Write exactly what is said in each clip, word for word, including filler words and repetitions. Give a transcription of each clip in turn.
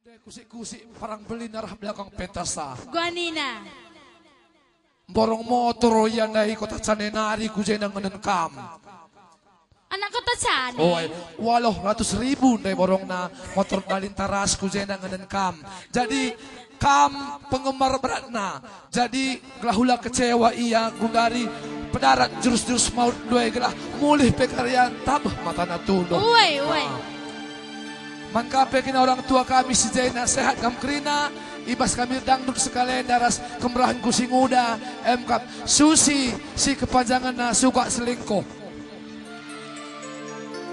Kusik-kusik parang belin arah belakang pentasa. Guanina. Mborong motor ia ndai kota Cane nari ku jenda ngenen kam. Anak kota Cane. Oh, ai, waluh ratus ribu ndai borongna motor dalin taras ku jenda ngenen kam. Jadi, kam penggemar beratna. Jadi, gelah ula kecewa ia, gundari pedarat jurus-jurus maut ndai gelah mulih pe karian tabeh matana tunduh. Uai, uai. Ah. Man ka pe kina orang tua kami si jena, sehat kam kerina, i bas kami dangdut sekalenda ras kemerahenku si nguda, em kap Susi si kepanjangenna suka selingkuh.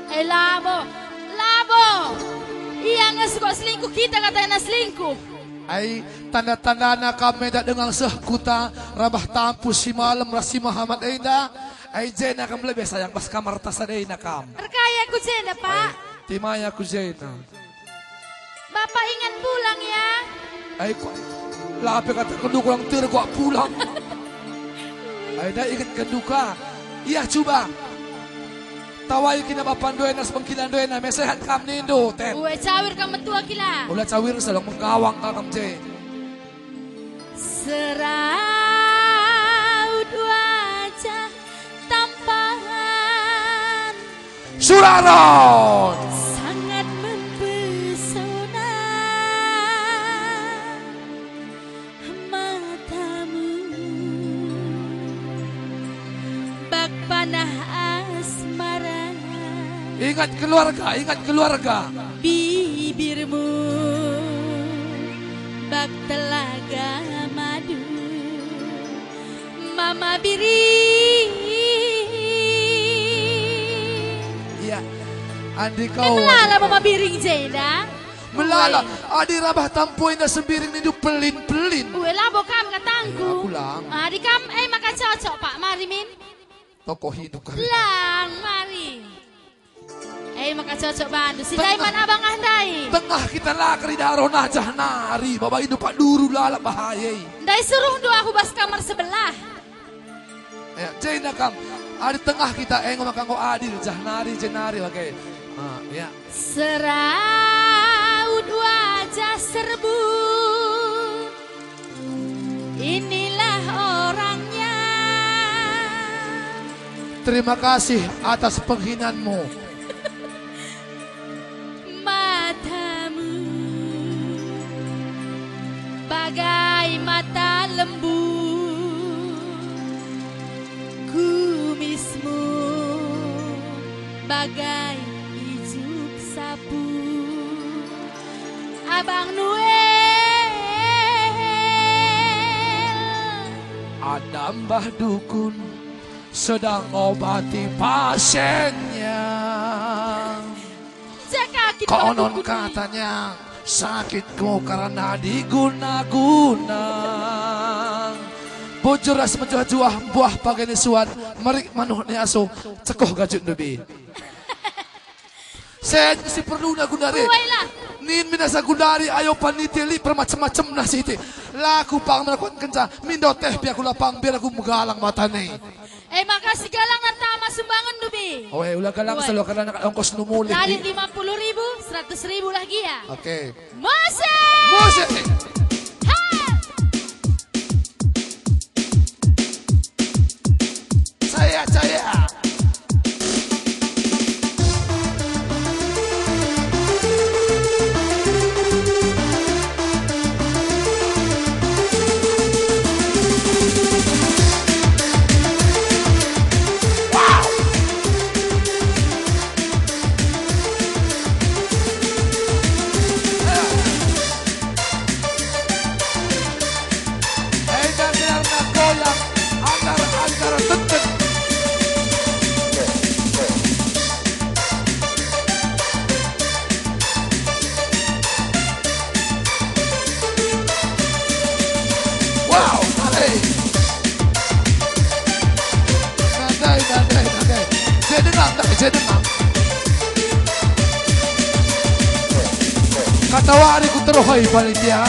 Eh, labo, labo. Ia nge suka selingkuh, kita katana selingkuh. Ai, tanda-tandana kam enda denga seh kuta, rambah tampu si malem ras si mehamat enda. Ai, jena kam lebe sayang bas kamarta sadena kam. Erkai aku jena, Pak. Ai, timaya ku jena. Bapak ingan pulang ya. Ai, ku, la pe kata kendu kurang tergok pulang. Ai, dah inget kendu ka. Ia cuba. Tawai kina bapan doena, sepengkilan doena, mesehat kam nindu, Ten. Ue, cawir kam metua kila. Ula cawir salong menggawang kam je. Seraut wajah tampan. Suraron. Sangat mempesona matamu. Bak panah asmara. Ingat keluarga, ingat keluarga. Bibirmu bak telaga madu. Mama Biring. Iya. Andi kau. Kan melala Mama Biring jenda. Melala, adi rambah tampuina sembiring nindu pelin-pelin. Ue labo kam katangku. Eh, aku lang. Adi kam, eh, maka cocok, Pak. Mari, Min. Toko hidup kami. Lang, mari. Eh, maka cocok bandu. Si Daiman abang ah ndai. Tengah kita lakar i daro najah nari, baba indu pak duru lalap bahaya. Ndai suruhndu aku bas kamar sebelah. Ya, jenda kam. Adi tengah kita enggo maka enggo adil, jah nari, je nari, oke. Ah, ya. Seraut wajah serbu, inilah orangnya. Terima kasih atas penghinanmu. Matamu bagai mata lembu, kumismu bagai ijuk sapu. Abang Nuel. Ada mbah dukun sedang ngobati pasiennya. Cakap kita. Konon dukun. Katanya, sakitku karena diguna-guna. Bujur ras mejuah-juah, buah page ni suan, merik manuh ni aso, cekoh gajut ndebi. Sen si perluna gundari. Uwailah. Nin minasa gundari, ayo panitia lit permacem-macem nah siti. Laku pang melakukan kenca, mindo teh piaku lapang biar aku menggalang matane. Eh, makasih galang ertama sumbangan ndebi. Oh, eh, ula galang. Uwe. Selalu karena ongkos numuli. Lalin lima puluh ribu, seratus ribu lah gia. Oke. Musik! Musik! Ha! Saya, saya. Enda gelarna goyang antar-antar tenten. Wow, nadai. Nadai, nadai, nadai. Saya dengar, tak saya dengar. Kata wari ku terohoi panitia.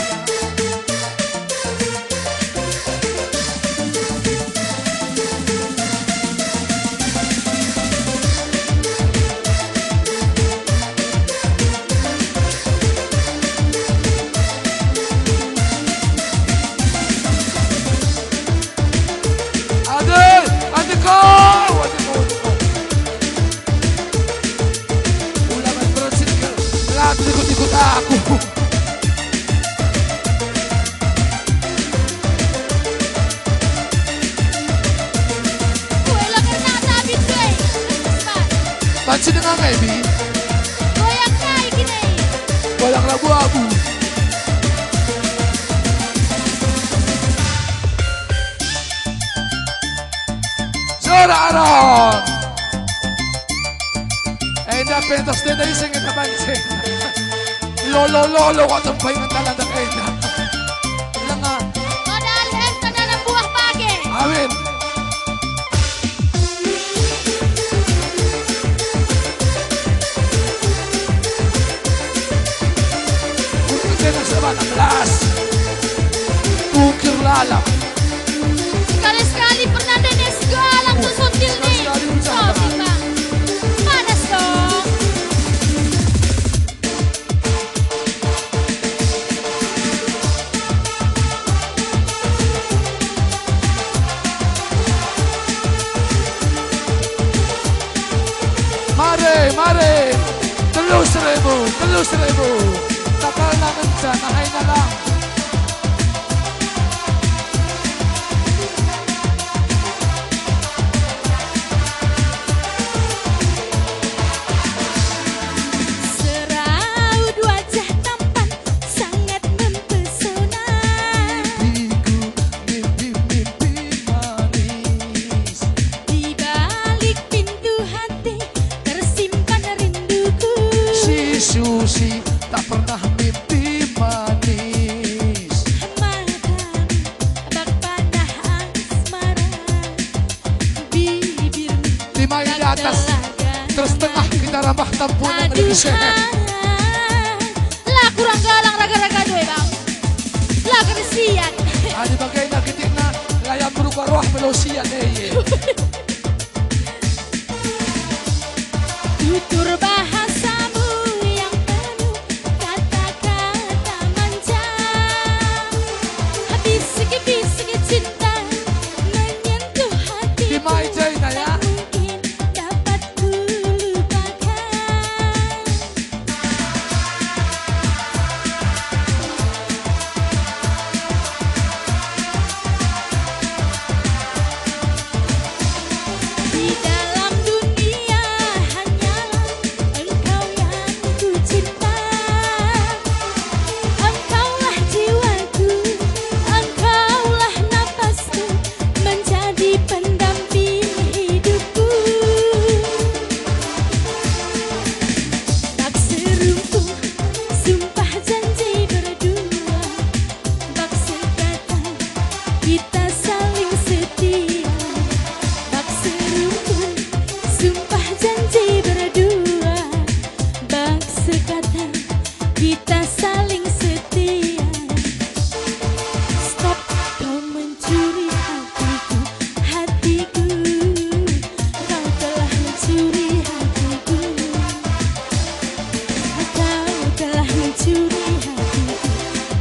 Ikut-ikut aku. Kue lo kena tabit, kue. Banci denga ngai, Bi. Goyang kai kini. Goyang labu-abu. Sora Aron. Enda pentas denda ise nge tabanci. Lo, lo, lo, lo, kok tempai ngendalan dan enda. Lenga. Modal es tanda buah page. Amin. Kurang kena sebanyak belas. Bukir lalap. Sekali-sekali pernah dengar segalang tuh sontil nih. Sekali-sekali usaha. Coba, Bang. Panas dong. Mare, mare. Telu seribu, telu seribu. Takalna ngenca, nahaina lang. Seraut wajah tampan sangat mempesona. Mimpiku mimpi-mimpi manis. Di balik pintu hati tersimpan rinduku. Si Susi tak pernah mimpi manis. Matamu bak panah asmara. Bibirmu. Lima di atas. Terus tengah kita rambah tampunan. Aduh, lebih sehat. La kurang galang raga-raga dua, Bang. La kersian. Adi bagaina kitikna, layam berupa roh belosian, eh, iya. Tutur bahasamu yang penuh kata-kata manja, bisik-bisik cinta menyentuh hatiku. Di mai jaina, ya? Tak mungkin dapat kulupakan. Di dalam dunia hanyalah engkau yang ku cinta. Engkaulah jiwaku, engkaulah napasku, menjadi pendamping hidupku. Bak serumpu sumpah janji berdua, bak sekata kita saling setia. Bak serumpu sumpah janji berdua, bak sekata kita saling setia. Stop, kau mencuri hatiku, hatiku. Kau telah mencuri hatiku. Kau telah mencuri hatiku,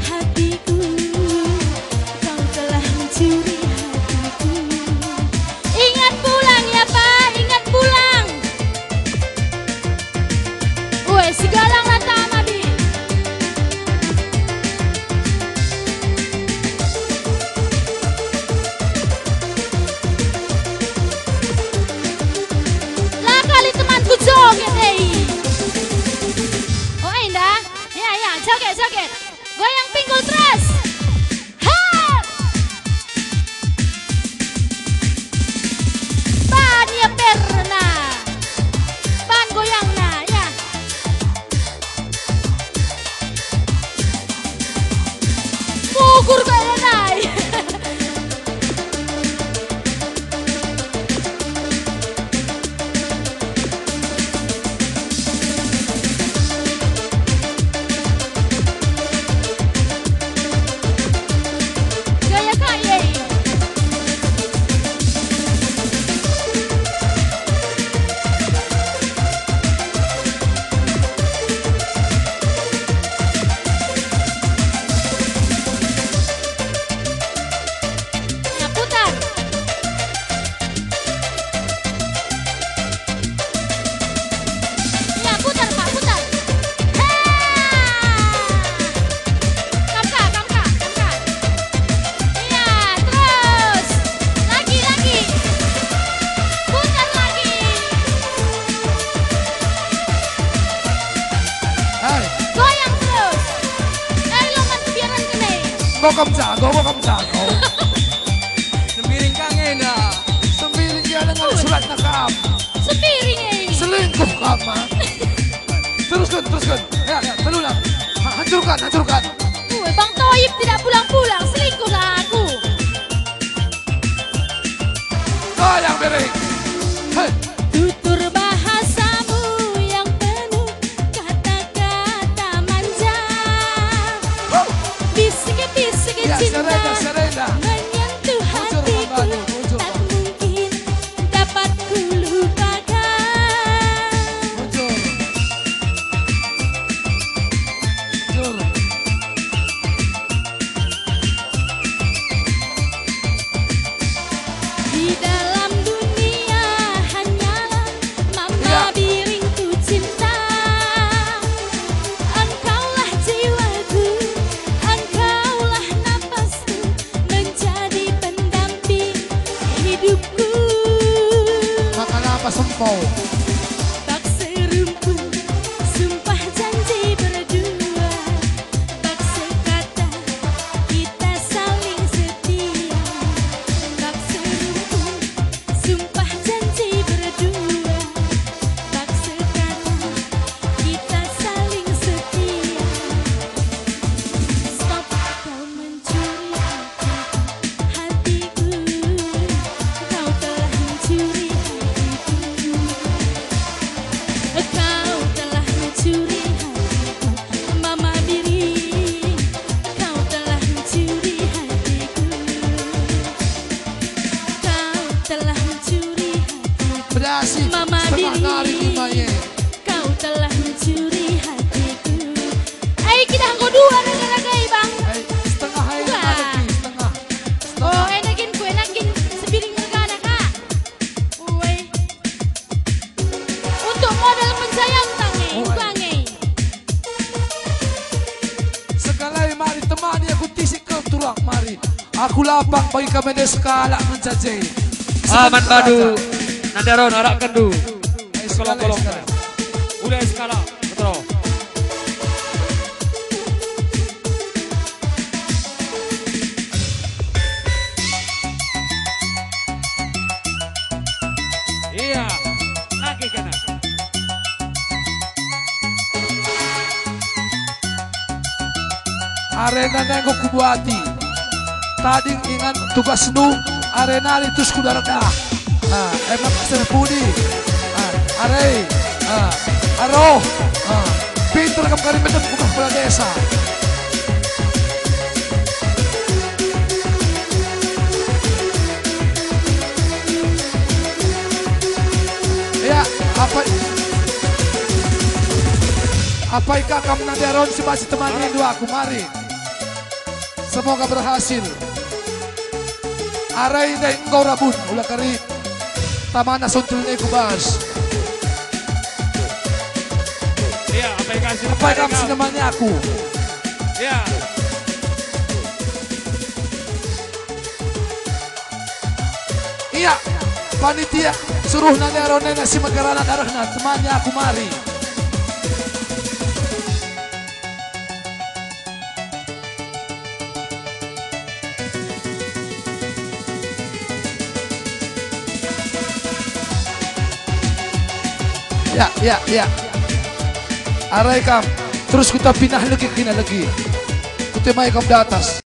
hatiku. Kau telah mencuri hatiku. Ingat pulang ya, Pak, ingat pulang. Weh, si galang rata madi. La kali temanku joget, eh. Oh, enda. Ya, ya, joget, joget. Goyang pinggul terus. Ha! Ban ia perna. Ban goyangna, ya. Mukur kok nai. Kok kam jago, kok kam jago. Sembiring kang enda. Sembiring dia dengan surat nakam. Sembiring, eh. Selingkuh kam, ah. Teruskan, teruskan. Ya, ya, terulang. Ha-, hancurkan, hancurkan. Woi, Bang Toib tidak pulang-pulang, selingkuhlah aku. Goyang, Bering. Hei. Tutur bahasamu yang penuh kata-kata manja. Huh. Bisik-bisik cinta, ya, serena, serena, menyentuh hatiku, tak mungkin dapat kulupakan. Muncul. Muncul. Di dalam dunia hanyalah Mama, ya, Biringku cinta. Engkaulah jiwaku, engkaulah napasku, menjadi pendamping hidupku. Maka napas empau. Bak serumpun, sumpah janji berdua. Bak sekata, kita saling setia. Bak serumpun, sumpah janji berdua. Bak sekata, kita saling setia. Stop, kau mencuri hatiku, kau telah mencuri hatiku. Kau telah mencuri hatiku, Mama Biring. Kau telah mencuri hatiku. Kau telah mencuri hatiku, Mama Biring. Kau telah mencuri hatiku. Ai, kita enggo dua raga-ragai, Bang. Ai, setengah ai, wah, lagi setengah. Oh, enakin ku, enakin sepiring mergana, Kak. Uwe. Untuk modal penjayau tange, uwe, ubange. Sekalai mari temani aku tisik ke turang mari. Aku lapang bagi kami desa kalak ngenca je. Aman badu, nandaron arak kendu. Ai, sekalai, sekalai. Ulai sekalak, betul. Iya, lagi kena. Arena nenggo kubuati. Tading ingan tugasnu, arena ritus kudardah. Ah, emang kasar pudi. Ah, are, ah, aroh, ah, pinter kam kari medem ku kepala desa. Ya, apa, apa ikak kam nandaron si bas temani dua aku mari. Semoga berhasil. Arai ndai enggo rabun, ula kari tamana suntul ni ku bas. Iya, apa ikam sini? Apa ikam sini mani aku? Iya. Iya, panitia, suruh nandaron nena si megerana darehna, temani aku mari. Ya, ya, ya. Arai kam, terus kuta pinah legi, kina legi. Kutemai kam datas.